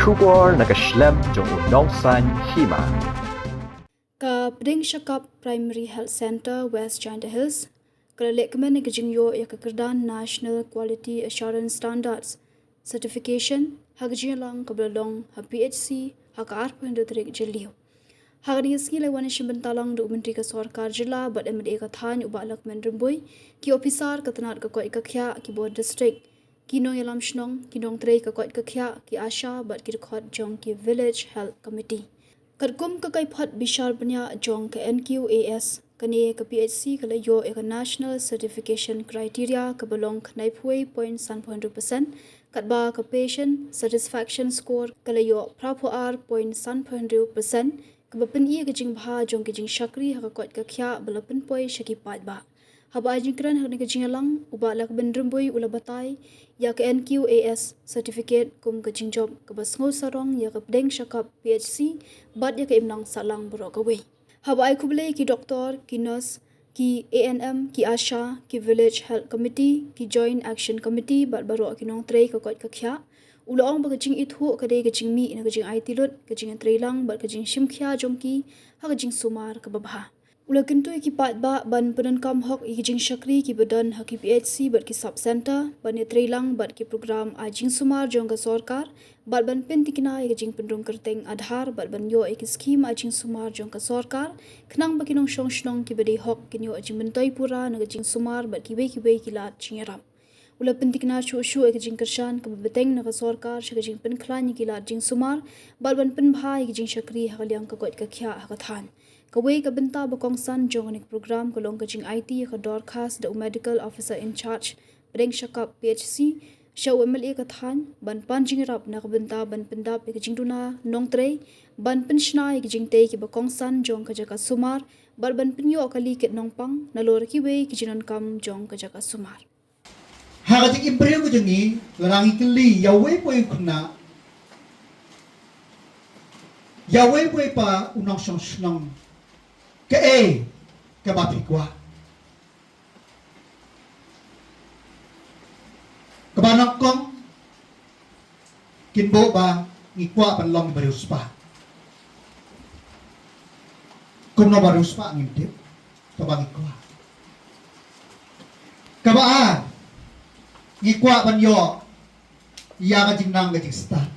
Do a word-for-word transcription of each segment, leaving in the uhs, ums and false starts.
Khubor na ka shlem jong u nongsaiñ hima. Ka Pdeng Shakap Primary Health Centre, West Jaintia Hills, ka la lehkmen ïa ka jingïoh ïa ka kyrdan National Quality Assurance Standards Certification ha ka jingïalang kaba la long ha P H C ha ka arphew hynriew tarik Jylliew. Ha kane ka sngi la wan shim bynta lang da u Myntri ka Sorkar Jylla bad M L A ka thaiñ u Bah Lahkmen Rymbui, ki ophisar ka tnat ka koit ka khiah, ki bor district, ki nongïalam shnong, ki nongtrei ka koit ka khiah, ki ASHA bad ki dkhot jong ki Village Health Committee. Katkum ka kaiphod bishar bniah jong ka N Q A S, kane ka P H C ka la ïoh ïa ka National Certification Criteria kaba long khyndaiphew wei point sanphew hynriew percent, katba ka Patient Satisfaction Score ka la ïoh phraphew ar point sanphew hynriew percent, kaba pyni ïa ka jingbha jong ka jingshakri ha ka koit ka khiah ba la pynpoi sha ki paidbah. Haba ai jingkren ha kane ka jingïalang, u Bah Lahkmen Rymbui u la batai ïa ka N Q A S certificate kum ka jingjop kaba sngewsarong ïa ka Pdeng Shakap P H C bad ïa ka imlang sahlang baroh kawei. Haba ai khublei ki doktor, ki nurse, ki A N M, ki ASHA, ki Village Health Committee, ki Joint Action Committee bad baroh ki nongtrei ka koit ka khiah, u la ong ba ka jingithuh ka dei ka jingmih na ka jingaiti lut, ka jingtreilang bad ka jingshim khia jong ki ha ka jingsumar kaba bha. U la kyntu ïa ki paidbah ban pyndonkam hok ïa ki jingshakri kiba don ha ki P H C bad ki sub centre, ban ïatreilang bad ki program ai jingsumar jong ka sorkar, bad ban pyntikna ïa ka jingpynrung kyrteng Aadhaar bad ban ïoh ïa ki skhim ai jingsumar jong ka sorkar, khnang ba ki nongshong shnong kiba dei hok kin ïoh jingmyntoi pura na ka jingsumar bad kiwei kiwei ki lad jingïarap. U la pyntikna shuh shuh ïa ka jingkyrshan kaba bteng na ka sorkar sha ka jingpynkhlaiñ ïa ki lad jingsumar bad ban pynbha ïa ka jingshakri ha ka liang ka koit ka khiah ha ka thaiñ. Kawei ka bynta ba kongsan jong kane ka program ka long ka jingaiti ïa ka dorkhas da u Medical Officer in Charge, Pdeng Shakap P H C, sha u M L A ka thaiñ ban pan jingïarap na ka bynta ban pyndap ïa ka jingduna nongtrei, ban pynshna ïa ka jingtei kiba kongsan jong ka jaka sumar bad ban pynïoh kali kit nongpang nalor kiwei ki jingdonkam jong ka jaka sumar. Ha ka jingim briew ka jong ngi, lada ngi kylli ïa uwei pa u khynnah, ïa uwei pa u nongshong shnong, kaei kaba phi kwah? Kaba nyngkong, kin buh ba ngi kwah ban long ba riewspah. Kumno ba riewspah ngim tip, kaba ngi kwah. Kaba ar, ngi kwah ban ïoh ïa ka jingnang ka jingstad.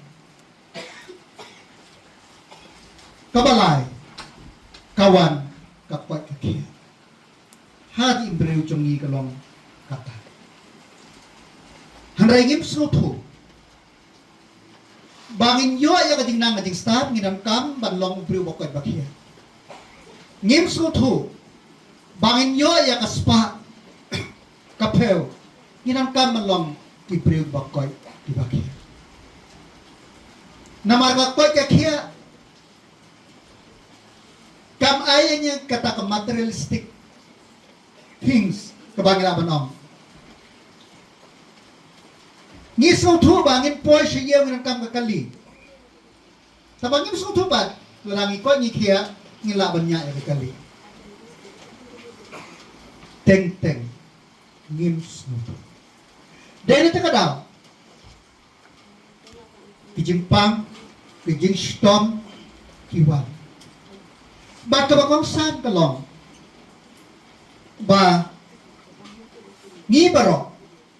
Kaba lai, ka wan ka koit ka khiah. Ha ka jingim briew jong ngi ka long kata. Hynrei ngim sngewthuh ba ngin ïoh ïa ka jingnang ka jingstad, ngin donkam ban long u briew ba koit ba khiah. Ngim sngewthuh ba ngin ïoh ïa ka spah ka phew, ngin donkam ban long ki briew ba koit ki ba khiah. Namar ka koit ka khiah kam ai ïa ngi kata ka materialistic things kaba ngi lah ban ong. Ngi sngewthuh ba ngin poi sha ïew ngin donkam ka kali. Tangba ngim sngewthuh pat lada ngi koit ngi khiah ngin lah ban ñiah ïa ka kali. Teng teng ngim sngewthuh. Dei na kata ka daw ki jingpang, ki jingshitom ki wan. Bad kaba kongsan ka long ba ngi baroh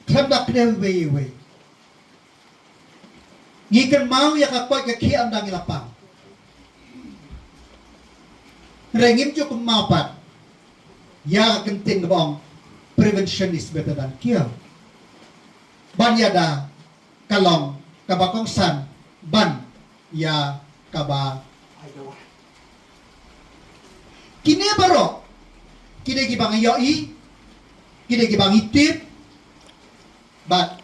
khlem da kdew iwei ïa iwei, ngi kynmaw ïa ka koit ka khiah ynda ngi la pang. Hynrei ngim ju kynmaw pat ïa ka ktien kaba ong, "Prevention is better than cure." Ban ïada ka long kaba kongsan ban ïa kaba ai dawai. Kine baroh ki dei kiba ngi ïohi, ki dei kiba ngi tip, bad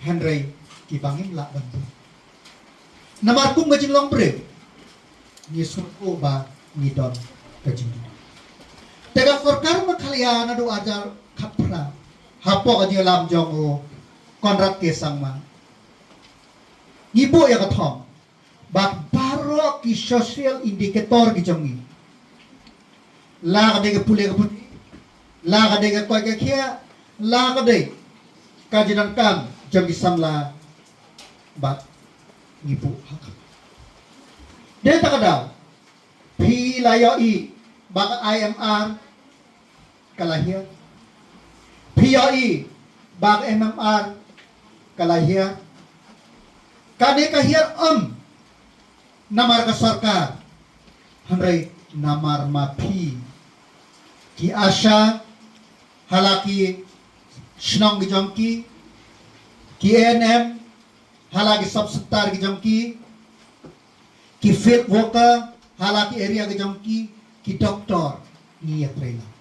hynrei kiba ngim lah ban buh. Namar kum ka jinglong briew ngi sngewthuh ba ngi don ka jingduna. Te ka sorkar Meghalaya naduh arhajar khatphra, hapoh ka jingïalam jong u Conrad K Sangma, ngi buh ïa ka thong ba baroh ki social indicator ki jong ngi, la ka dei ka pule ka pule, la ka dei ka koit ka khiah, la ka dei ka jingdonkam jong ki samla, bad ngi buh ha ka Dei ta ka daw, phi la ïohi ba ka I M R ka la hiar. Phi ïohi ba ka M M R ka la hiar. Kane ka hiar ym namar ka sorkar, hynrei namar ma phi ki ASHA ha la ki shnong ki jong ki, ki A N M ha la ki sub center ki jong ki, ki field worker ha la ki area ki jong ki, ki doktor, ngi ïatrei lang.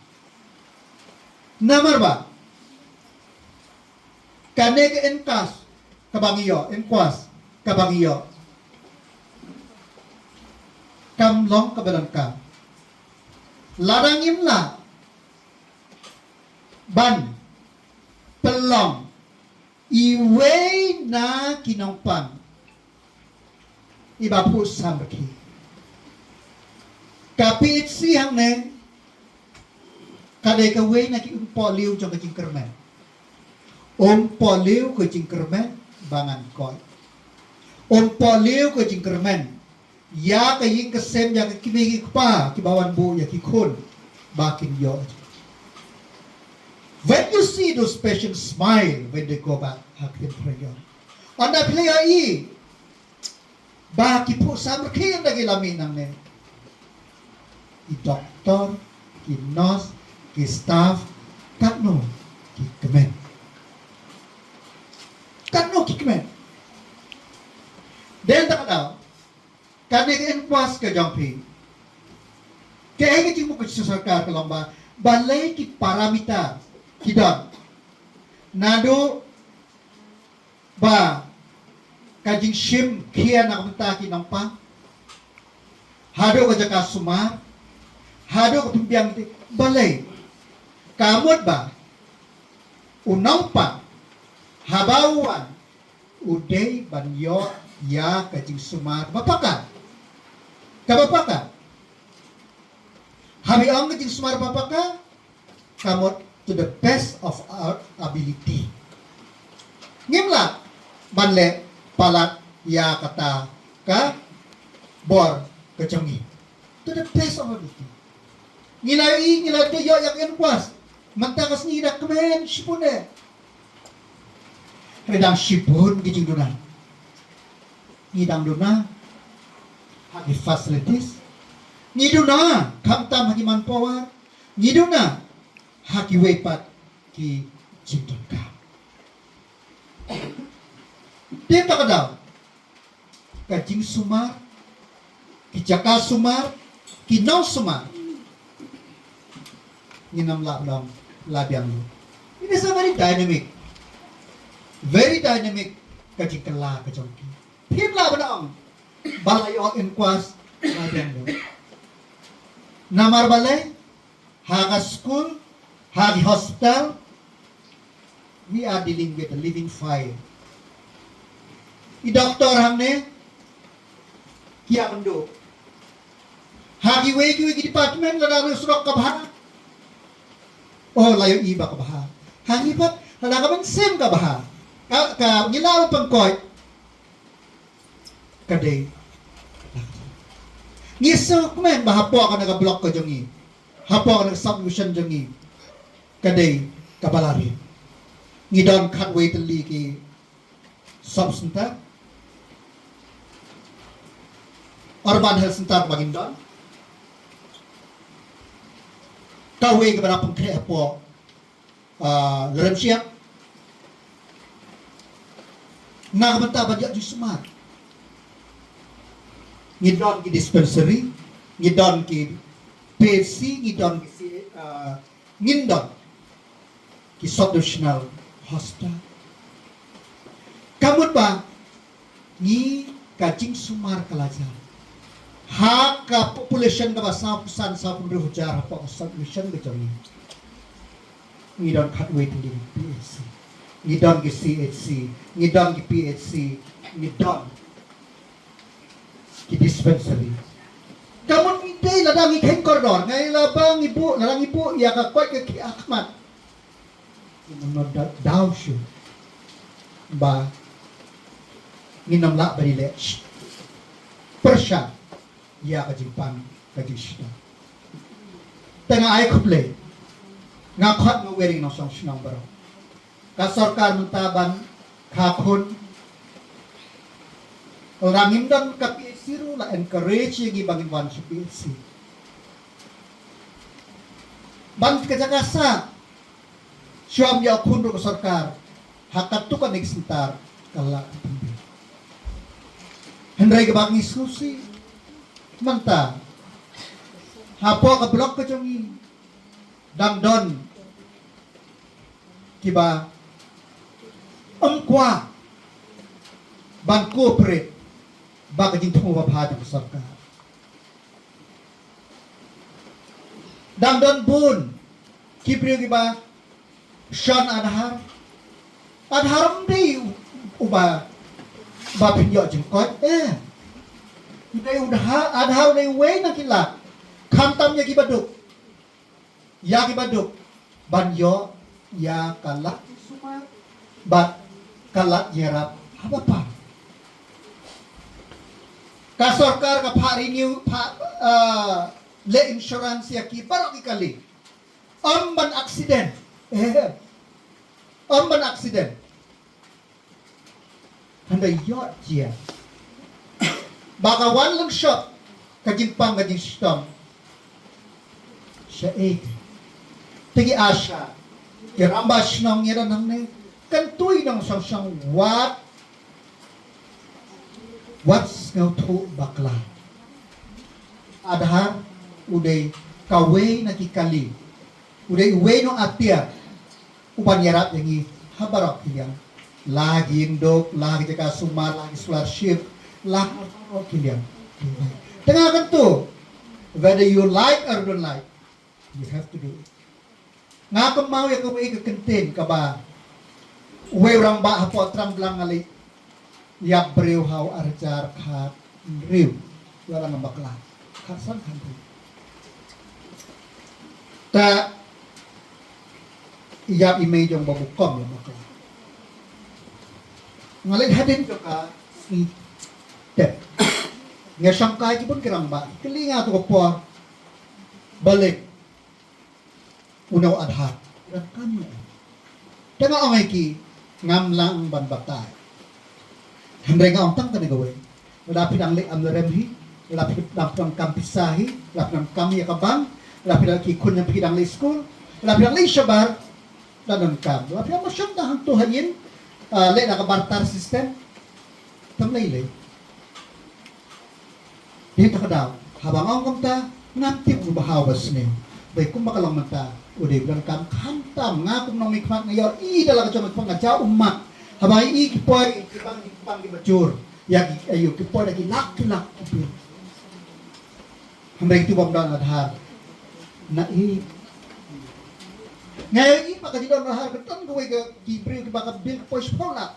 Namar ba kane ka inquest kaba ngi ïoh, inquest kaba ngi ïoh, kam long kaba donkam. Lada ngim lah ban pynlong iwei na ki nongpang iba phuh samrkhie, ka P H C hangne ka dei kawei na ki umpohliew jong ka jingkyrmen. Umpohliew ka jingkyrmen ba ngan koit. Umpohliew ka jingkyrmen ïa ka ïing ka sem, ïa ka kmie ki kpa kiba wan buh ïa ki khun ba kin ïoh. When you see those patients smile when they go back, ha ktien phareng ong, ynda phi la ïohi ba ki phuh samrkhie ynda ki la mih nangne, ki doktor, ki nurse, ki staff, katno ki kmen. Katno ki kmen. Dei ta ka daw, kane ka inquest ka jong phi, kaei ka jingmut ka sorkar ka long ba balei ki parameter ki don, naduh ba ka jingshim khia na ka bynta ki nongpang, haduh ka jaka sumar, haduh ka pynbiang, balei ka mut ba u nongpang haba u wan u dei ban ïoh ïa ka jingsumar ba paka, kaba paka. Haba ong ka jingsumar ba paka, ka mut to the best of our ability. Ngim lah ban leh palat ïa kata ka bor ka jong ngi. To the best of our ability. Ngi la ïohi, ngi la ïoh ïa ka inquest. Mynta ka sngi da kmen shibun eh. Hynrei dang shibun ki jingduna. Ngi dang duna ha ki facilities. Ngi duna khamtam ha ki manpower. Ngi duna ha kiwei pat ki jingdonkam. Te ta ka daw, ka jingsumar, ki jaka sumar, ki nongsumar, ngin ym lah ban ong la biang lut. It is a very dynamic, very dynamic ka jingkylla ka jong ki. Phim lah ban ong ba la ïoh inquest la biang lut. Namar balei? Ha ka skul, ha ki hospital, we are dealing with a living fire. I doktor hangne ki ïakynduh. Ha kiwei kiwei ki department, lada ruh surok ka bha, oh, la ïohi ba ka bha. Hangne pat lada ka mynsiem ka bha, ka, ka ngi la ruh pynkoit. Ka dei, ngi sngewkmen ba hapoh kane ka block ka jong ngi, hapoh kane ka sub division jong ngi, ka dei kaba la rit. Ngi don khatwei tylli ki sub center, urban health center ba ngin don. Kawei kaba la pynkhreh hapoh, ah, Lyremshyiap. Na ka bynta ban ïoh jingsumar, ngi don ki dispensary, ngi don ki P H C, ngi don ki C-, ah, ngin don ki sub divisional hospital. Ka mut ba ngi, ka jingsumar ka la jia ha ka population kaba sawphew san, sawphew hynriew hajar hapoh ka sub division ka jong ngi. Ngi don khatwei tylli ki P H C, ngi don ki C H C, ngi don ki P H C, ngi don ki dispensary. Ka mut ngi dei, lada ngi kheiñ kordor, ngi la ba ngi buh, lada ngi buh ïa ka koit ka khlieh ha khmat, ngin ym don daw shuh ba ngin ym lah ban ïaleh pyrshah ïa ka jingpang ka jingshitom. Te nga ai khublei, nga khot nga weri nongshong shnong baroh. Ka sorkar mynta ban kha khun, lada ngim don ka P H C ruh la encourage ïa ngi ba ngin wan sha P H C. Ban ka jaka sah, shuwa ym ïoh khun ruh ka sorkar ha katto katne ki center ka la pynbiang. Hynrei kaba ngi sngewsih mynta, hapoh ka block ka jong ngi dang don kiba ym kwah ban cooperate bad ka jingthmu babha jong ka sorkar. Dang don bun ki briew kiba shon Aadhaar. Aadhaar ym dei u-, uba, ba phin ïoh jingkoit, eh. Ym dei u Aadhaar, Aadhaar u dei uwei na ki lad, khamtam ïa kiba duk. Ïa kiba duk ban ïoh ïa ka lad sumar bad ka lad ïarap haba pang. Ka sorkar ka phah renew, phah, eh, leh insurance ïa ki baroh ki kali. Ym ban accident. Eh. Ym ban accident. Hynrei ïoh jia ba ka wan lyngshop ka jingpang ka jingshitom. Shaei te ki ASHA, ki rangbah shnong ïa da nangne, kyntu ïa nongshong shnong wat, wat sngewthuh bakla. Aadhaar u dei kawei na ki kali, u dei uwei na u atiar u ban ïarap ïa ngi ha baroh ki liang. La ki ïing duk, la ki jaka sumar, la ki scholarship, la ha baroh ki liang. Te nga kyntu, whether you like or don't like, you have to do it. Nga kynmaw ïa kawei ka kyntien kaba uwei u rangbah hapoh Tramblang nga leit ïap briew ha u arhajar khathynriew. Ïa la nga bakla. Khatsan khathynriew. Ta ïap i mei jong ba bukom la bakla. Nga leit hadien jong ka sngi Tep. Nga shongkai ki bun ki rangbah. Kylli nga to ka por ba leh une u Aadhaar. Nga kam ïa. Te nga ong ïa ki, ngam lah ban batai. Hynrei nga ong tang kane kawei. Lada phi dang leh amlarem hi, lada phi dang pyndonkam pisa hi, lada phi donkam ïa ka bank, lada phi dang, ki khun jong phi dang leh skul, lada phi dang leh shabar, lada donkam. Lada phi dang mashong da hangto ha ïing, ah, leh da ka barter system. Tam lei lei. Dei ta ka daw, haba nga ong kumta, ngam tip u ba hau ba sniew. Dei kumba ka long mynta, u dei u donkam khamtam, nga kum nongmihkhmat nga ïohi da la ka jong ka khmat nga jaw ummat. Haba i ki poi, ki bang, ki bang, ki bajur. Ïa ki, ayu, ki poi da ki lak, ki lak, ki poi. Hynrei tu bym don Aadhaar. Na i. Nga ïohi ba ka jingdon Aadhaar ka don kawei ka, ki briew kiba ka bill ka poi shiphew lak.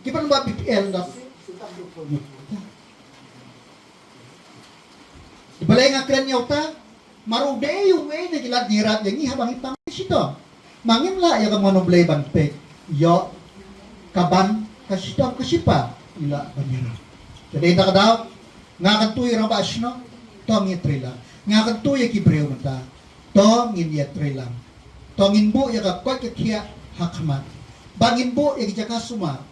Ki ban ba B P L da. Balei nga kren ïa uta? Namar u dei uwei na ki lad jingïarap ïa ngi haba ngi pang shitom. Ma ngim lah ïa ka mon U Blei ban peit ïoh ka ban ka shitom ka shipa, ngi lah ban ïarap. Te dei ta ka daw, nga kyntu ïa rangbah shnong, to ngin ïatreilang. Nga kyntu ïa ki briew mynta, to ngin ïatreilang. To ngin buh ïa ka koit ka khiah ha khmat. Ba ngin buh ïa ki jaka sumar.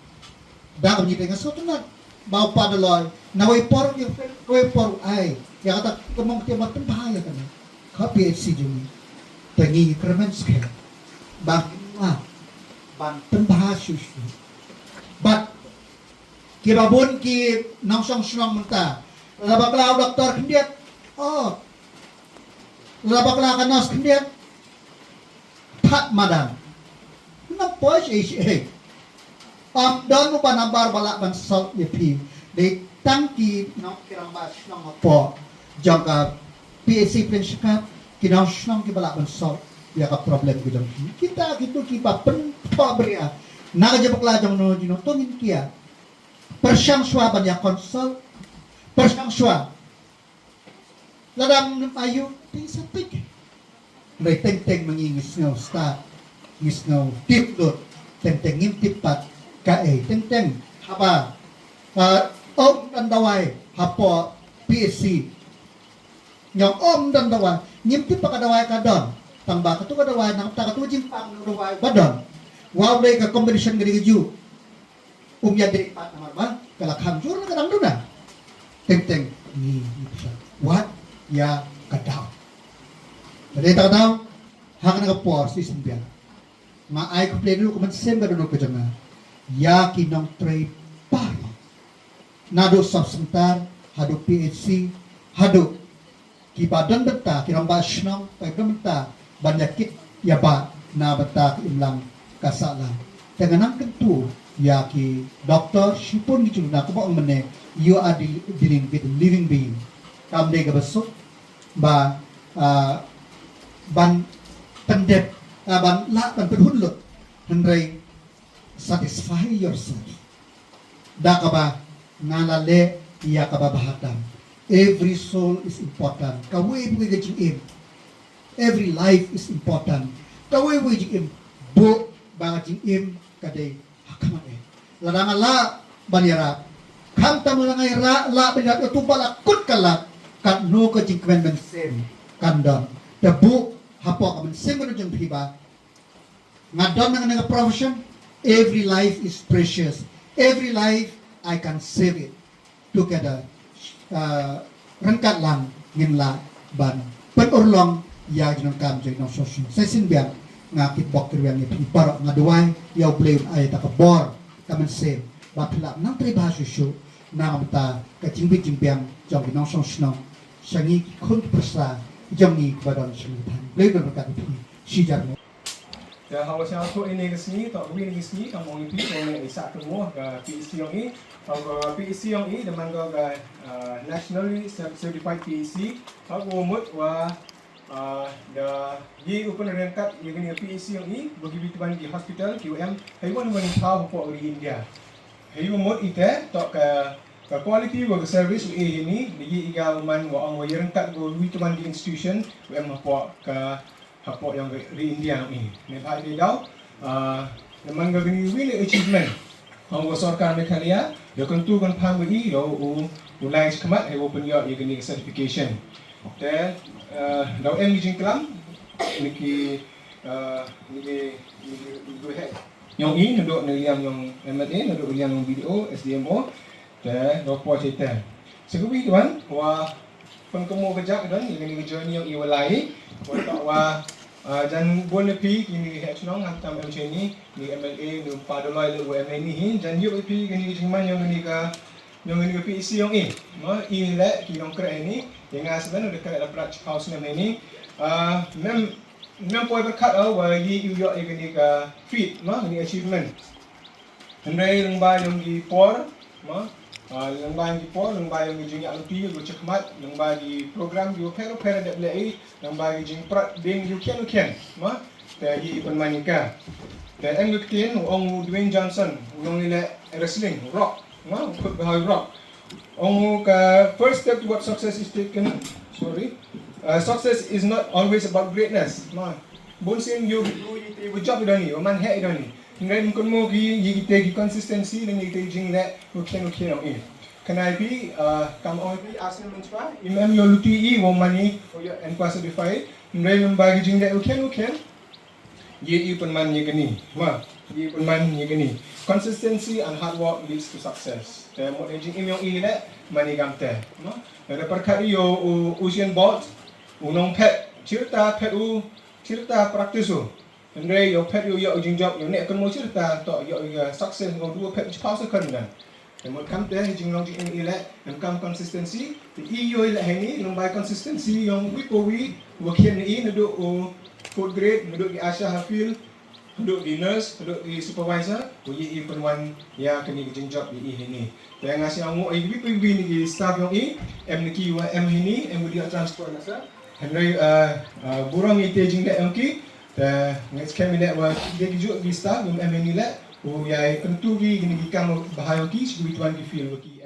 Da ka mynta nga sngewtynnat ba u Padaloi, na wei por, na wei por ai ïa kata ka mong, te ma pynbha ïa kane ka P H C jong ngi. Te ngi kyrmen skhem ba ngi lah ban pynbha shuh shuh. Bad kiba bun ki nongshong shnong mynta, lada bakla u doktor khyndiat, oh, lada bakla ka nurse khyndiat, pat madan. Ngam poi shuh shuh. Ym don uba nabar ba lah ban solve ïa phi. Dei tang ki nong, ki rangbah shnong hapoh jong ka P H C Pynshngaiñ, ki nong shnong kiba lah ban solve ïa ka problem ki jong phi. Kita kito kiba pynpaw bria na ka jingpakla jong no jong no, to ngin kiar. Pyrshang shuwa ban ïa consult. Pyrshang shuwa. Lada ym ayu, te sa peit. Hynrei teng teng ma ngi ngi sngew stad, ngi sngew tip lut, teng teng ngim tip pat kaei. Teng teng haba, ah, ong ban dawai hapoh P H C, Nga ong ym don dawai, ngim tip ba ka dawai ka don. Tang ba katu ka dawai, nangta katu ka jingpang dawai ba don. Wat lei ka combination ka dei kajuh. Um ïa dei pat namar ba ka la kham jur na ka dang duna. Teng teng ngi ngi pisa. Wat ïa ka daw. Ka dei ta ka daw. Ha kane ka por shisien biang nga ai khublei ruh ka mynsiem ka dohnud ka jong nga ïa ki nongtrei baroh, naduh sub center haduh P H C, haduh kiba don bynta, ki rangbah shnong ba don bynta ban ïa kit ïa ba na bynta ka imlang ka sahlang. Te nga nang kyntu ïa ki doktor shibun ki jingduna, kumba ong mynne, you are deal- dealing with a living being. Kam dei kaba suk ba, ah, ban pyndep, ah, ban lah ban pynhun lut, hynrei satisfy yourself da kaba nga la leh ïa kaba bha tam. Every soul is important. Kawei kawei ka jingim, every life is important. Kawei kawei ka jingim, buh ba ka jingim ka dei ha khmat eh. Lada nga lah ban ïarap, khamtam lada nga ïarap, lah ban ïarap ïa uto ba la kut ka lad, katno ka jingkmen mynsiem kan don. Te buh hapoh ka mynsiem ka jong phi ba nga don na kane ka profession. Every life is precious. Every life I can save it together. Uh, ryngkat lang ngin lah ban pynurlong ïa ki nongkam jong ki nongshong shnong. Sa shisien biang nga kitbok kyrwiang ïa phi baroh, nga duwai ïa U Blei un ai ta ka bor ka mynsiem ba phi lah nang trei bha shuh shuh na ka bynta ka jingbit jingbiang jong ki nongshong shnong, sha ngi ki khun ki pyrsa jong ngi kiba don sha ngi than. Blei un don ryngkat ïa phi. Shi jar mo. Te haba sngewthuh ïa kane ka sngi, to kawei na ki sngi, kam ong ïa phi, to ne i sah kynmaw ka P H C yong i, to ka P H C yong i, da man ka, ka, uh, nationally cer- certified P H C, to ka mut wa, uh, da i u pynryngkat ïa kane ka P H C yong i, ba ki wi tban ki hospital, ki u em, ha i wan wan i thaw hapoh ka ri India. Ha i u mut i te, to ka, ka quality wa ka service u e hi ni, da i i ga u man wa ong wa i ryngkat wa wi tban ki institution, u em hapoh ka hapoh yong ka ri India yong i. Ne bha i dei daw, ah, ne man ka kani wi ne achievement. Hong ka sorkar Meghalaya da kyntu kynpham ka i, da u, u lai chakhmat, hei u pynïoh ïa kani ka certification. Te, ah, daw em ki jingklam, ne ki, ah, ne ki, ne ki, ne ki heh. Yong i, naduh ne liang yong M L A, naduh liang yong B D O, S D M O, te, daw poi te. Sa kawi tuan, wa, pynkynmaw ka jaka don, ïa kani ka journey yong i wa lai, wa toh wa, ah, jan bun na phi, kini ki heh chnong, ngam tam em cheni, ni M L A, ni pa Doloi le wa M L A ni hi, jan ïuh phi, kini ki jingman yong kini ka, yong kini ka P H C yong i, mo, i le, ki nongkreh ni, ïa nga sa ban, da kreh la prat chiphaw snem ni, ah, mem, mem poi pyrkhat, oh, wa i ïoh ïa kini ka feat, mo, kini achievement. Hynrei lyngba yong ki por, mo, ah, lyngba yong ki por, lyngba yong ki jingïaid lynti, ki chakhmat, lyngba ki program, ki pher pher dep leh i, lyngba ki jingprat, ding, ki kien, kien, mo, te i pynman i ka. Te em ki ktien, ong u Dwayne Johnson, u nong i leh wrestling, rock, mo, u khut bha i rock. Ong u ka first step toward success is taken, sorry, uh, success is not always about greatness, mo. Bun sien ïoh ki bru ïa ki te wa jop i doni, wa man heh i doni. Hynrei ym kynmaw ki ïa ki te ki consistency ne ïa ki te jingleh wa kien wa kien yong i. Kane phi, ah, kam ong phi ar snem mynchwa, im em ïoh luti i wa man i, wa ïoh en kwa certify. Hynrei lyngba ki jingleh wa kien wa kien, ïa i pynman ïa kani, ma, ïa i pynman ïa kani. Consistency and hard work leads to success. Te mo ne jingim yong i leh, man i kam te, ma. Lada pyrkhat ïa u Usain Bolt, u nongphet, chirta phet u, chirta practice u. Hynrei ïoh phet ïoh ïoh jingjop ïoh neh kynmaw chirta to ïoh ïa success ngau dua phet chiphaw second dan. Te mut kam te jinglong jingim i leh em kam consistency. Te i ïoh i leh heini lyngba consistency yong wi pa wi wa khian i naduh u fourth grade naduh ki Asha Hafil naduh ki nurse naduh ki supervisor wa i i pynwan ïa kani ka jingjop i heini. Te nga sngew nguh ïa wi pa wi ni ki staff yong i em ni ki wa em heini em wi ïa transfer na sa. Hynrei, uh, uh, burom ïa te jingleh yong ki, te nga skhem ïa leh wa ki dei ki juh ki staff, ym em ïa ni leh, u ïa kyntu ki, kini ki kam bha yong ki, shi wi tuan ki feel wa ki.